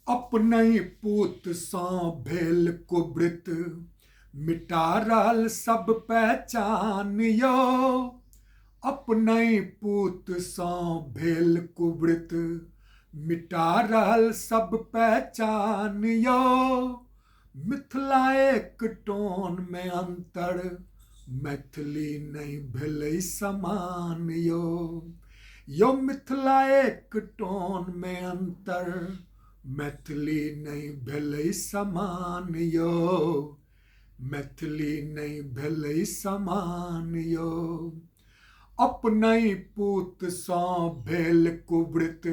अपनहि पूतसँ भेल कुवृत मिटा रहल सब पहचान यौ। अपनहि पूतसँ भेल कुवृत मिटा रहल सब पहचान यौ। मिथिला एक टोन मे अंतर मैथिली नहि भेलै समान यौ। यौ मिथिला एक टोन मे अंतर मैथिली नहि भेलै समान यौ। मैथिली नहि भेलै समान यौ। अपनहि पूतसँ भेल कुवृत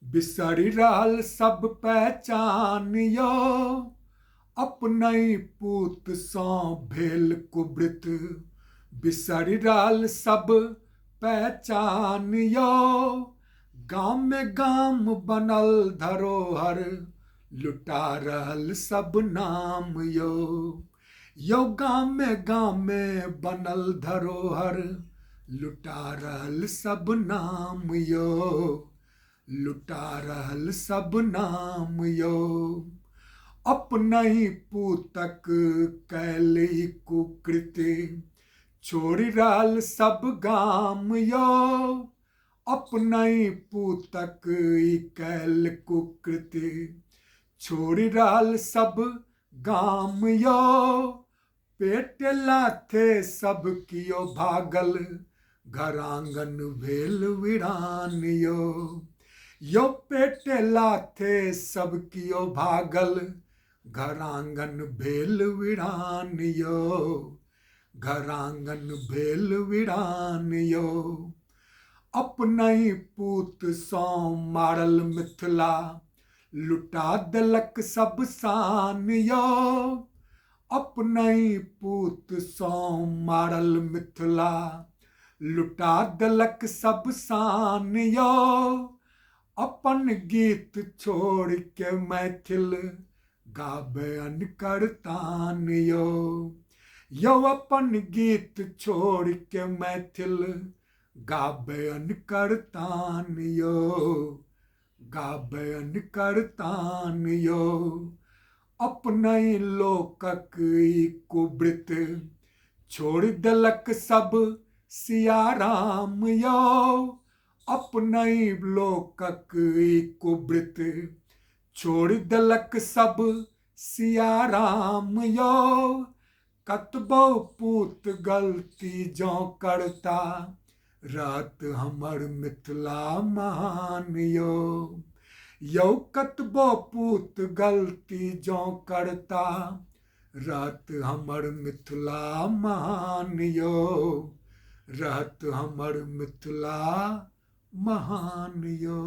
बिसरि रहल सब पहचान यौ। अपनहि पूतसँ भेल कुवृत बिसरि रहल सब पहचान यौ। गामे गाम बनल धरोहर लुटा रहल सब नाम यौ। यौ गामे गामे बनल धरोहर लुटा रहल सब नाम यौ। लुटा रहल सब नाम यौ। अपनहि पूतक कैल ई कुकृति छोड़ि रहल सब गाम यौ। अपनहि पूतक ई कैल कुकृति छोड़ि रहल सब गाम यौ। पेट लाथे सब कियो भागल घर आंगन भेल वीरान यौ। यौ पेट लाथे सब कियो भागल घर आंगन भेल वीरान यौ। घर आंगन भेल वीरान यौ। अपनहि पूतसँ मारल मिथिला लुटा देलक सब शान यौ। अपनहि पूतसँ मारल मिथिला लुटा देलक सब शान यौ। अपन गीत छोड़ि के मैथिल गाबै अनकर तान यौ। यौ अपन गीत छोड़ि के मैथिल गाबै अनकर तान यौ। गाबै अनकर तान यौ। अपनहि लोकक ई कुवृत छोड़ि देलक सब सियाराम यौ। अपनहि लोकक ई कुवृत छोड़ि देलक सब सियाराम यौ। कतबो पूत गलती जँ करता रहत हमर मिथिला महान यौ। यौ कतबो पूत गलती जँ करता रहत हमर मिथिला महान यौ। रहत हमर मिथिला महान यौ।